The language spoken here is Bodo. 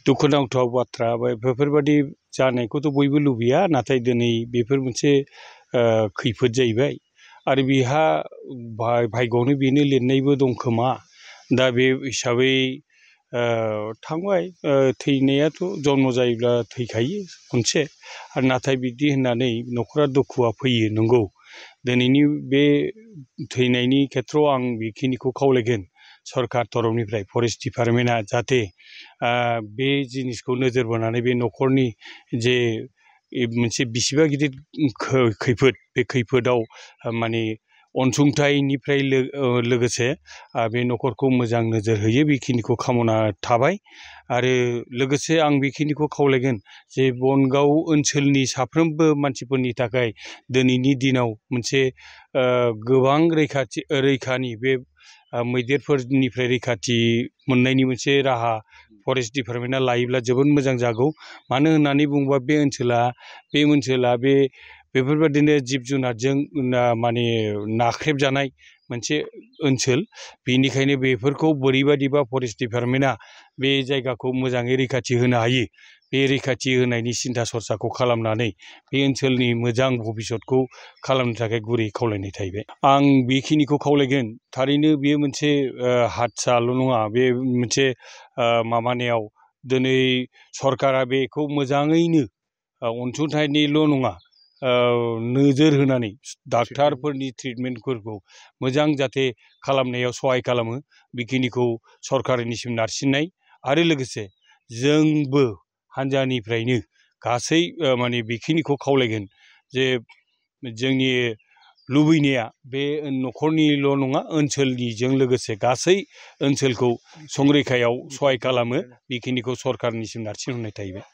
दुखुनांथाव बाथ्रा बेफोरबायदि जानायखौथ' बयबो लुबैया, नाथाय दिनै बेफोर मोनसे खैफोद जाहैबाय आरो बिहा भाग्यआवनो बेनो लिरनायबो दं खोमा। दा बे हिसाबै थांबाय, थैनायाथ' जन्म जायोब्ला थैखायो खनसे, आरो नाथाय बिदि होननानै न'खरा दुखुआ फैयो नंगौ। दिनैनि बे थैनायनि खेथ्रआव आं बेखिनिखौ खावलायगोन सरकार तरफनिफ्राय फरेस्ट डिपार्टमेन्टआ जाहाथे बे जिनिसखौ नोजोर बोनानै बे न'खरनि जे मोनसे बिसिबा गिदिर खैफोद, बे खैफोदाव माने अनसुंथाइनिफ्राय लोगोसे बे न'खरखौ मोजां नोजोर होयो, बेखिनिखौ खामना थाबाय। आरो लोगोसे आं बेखिनिखौ खावलायगोन जे बनगाव ओनसोलनि साफ्रोमबो मानसिफोरनि थाखाय दिनैनि दिनाव मोनसे गोबां रैखानि बे मैदेरफोरनिफ्राय रैखाथि मोननायनि मोनसे राहा फरेस्ट डिपार्टमेन्टआ लायोब्ला जोबोद मोजां जागौ। मानो होननानै बुङोबा बे ओनसोला बेफोरबायदिनो जिब जुनारजों माने नाख्रेबजानाय मोनसे ओनसोल। बेनिखायनो बेफोरखौ बोरैबादिबा फरेस्ट डिपार्टमेन्टआ बे जायगाखौ मोजाङै रैखाथि होनो हायो, बे रैखाथि होनायनि सिन्था सरसाखौ खालामनानै बे ओनसोलनि मोजां भबिसतखौ खालामनो थाखाय गुरै खावलायनाय थाहैबाय। आं बेखिनिखौ खावलायगोन। थारैनो बेयो मोनसे हादसाल' नङा, बे मोनसे माबानायाव दिनै सरकारा बेखौ मोजाङैनो अनसुंथाइनिल' नङा, नोजोर होनानै डाक्टारफोरनि ट्रिटमेन्टफोरखौ मोजां जाहाथे खालामनायाव सहाय खालामो, बेखिनिखौ सरकारनिसिम नारसिननाय। आरो लोगोसे जोंबो हान्जानिफ्रायनो गासै माने बेखिनिखौ खावलायगोन जे जोंनि लुबैनाया बे न'खरनिल' नङा, ओनसोलनिजों लोगोसे गासै ओनसोलखौ संरैखायाव सहाय खालामो, बेखिनिखौ सरकारनिसिम नारसिनहरनाय थाहैबाय।